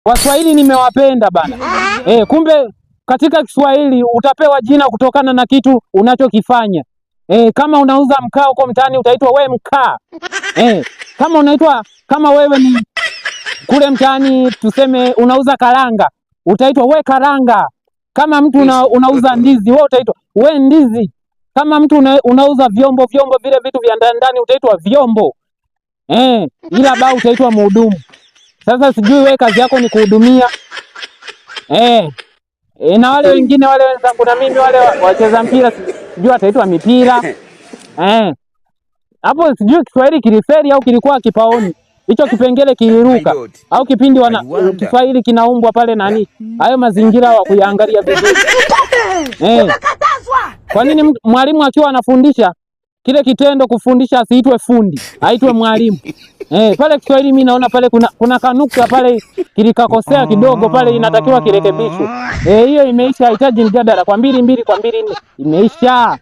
Waswahili nimewapenda bana. Kumbe katika Kiswahili utapewa jina kutokana na kitu unachokifanya. Kama unauza mkaa huko mtaani utaitwa we mkaa. Kama unaitwa kama wewe ni kule mtaani tuseme unauza karanga, utaitwa we karanga. Kama mtu unauza ndizi, wewe utaitwa we ndizi. Kama mtu unauza vyombo vyombo vile vitu vya ndani ndani utaitwa vyombo. Ila ba utaitwa mhudumu. Sasa sijui we kazi yako ni kuhudumia. Na wale wengine wale wenzangu na mimi wale wacheza mpira sijui ataitwa mipira. Hapo sijui Kiswahili kiliferi au kilikuwa kipaoni. Hicho kipengele kiliruka au kipindi wana Kiswahili kinaumbwa pale nani? Hayo mazingira wa kuyaangalia vizuri. Kwa nini mwalimu akiwa anafundisha kile kitendo kufundisha asiitwe fundi, aitwe mwalimu? Pale Kiswahili mimi naona pale kuna kanukta pale kilikakosea kidogo pale, inatakiwa kirekebishwe. Hiyo imeisha, haihitaji mjadala. Kwa 2-2 kwa 2-4 imeisha.